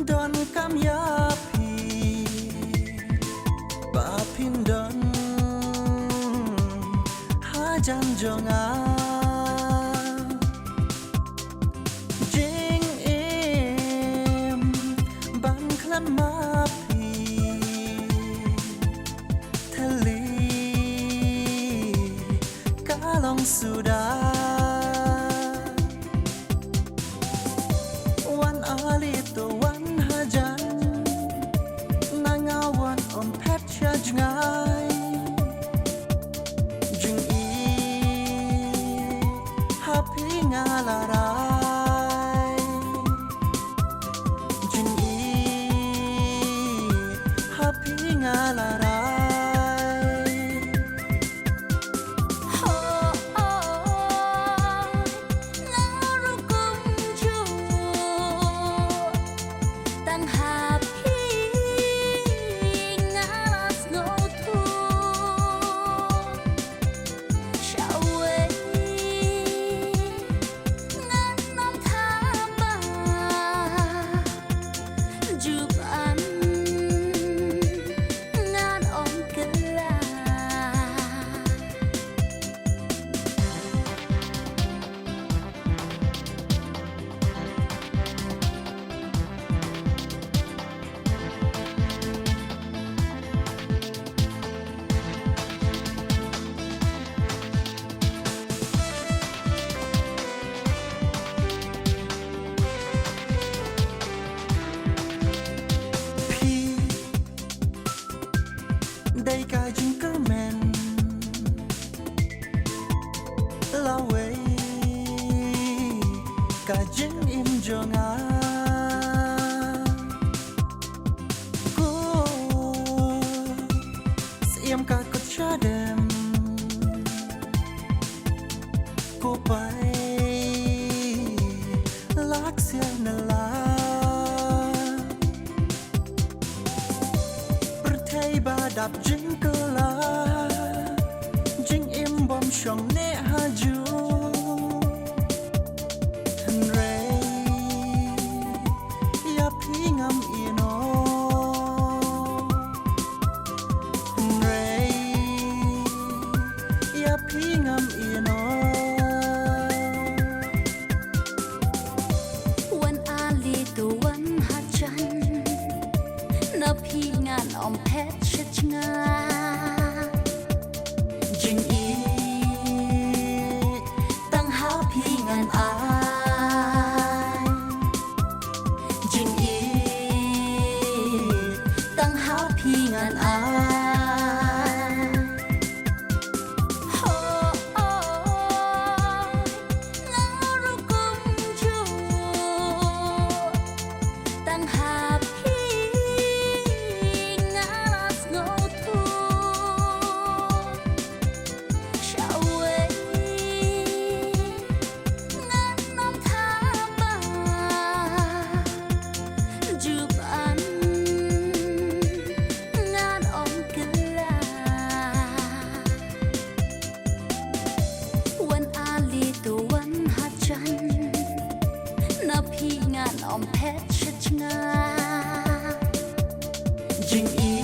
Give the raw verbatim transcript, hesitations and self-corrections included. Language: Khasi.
Donkam ïa phi ba phin don hajan jong nga. Jingim ban khlem ma phi, thylli ka long suda. Wan ale to wan hajan, na nga wan ym phet sha jngai. Jingïeit ha phi nga la rai. Jingïeit ha phi nga la rai. Ho, oh, oh, nga ruh kumjuh. Tang ha phi nga la sngewthuh. Shawei ngan ym thamba. Juban ngan ym kylla. Phi dei ka jingkyrmen, lawei ka jingim jong nga. Ko siem ka kut shadem, ko pailak sia na la. Pyrthei ba dap jingkylla, jingim bym shong neh ha ju. Hynrei ïa phi ngam ïehnoh. Hynrei ïa phi ngam ïehnoh. Wan ale to wan hajan, na phi ngan ym phet sha jngai. Jingïeit tang ha phi ngan ai. Jingïeit tang ha phi ngan ai. Ho, oh, oh, nga ruh kumjuh. Tang ha phi nga la sngewthuh. Shawei ngan ym thamba. Juban ngan ym kylla. Wan ale to wan hajan, na phi ngan ym phet sha jngai. Jingïeit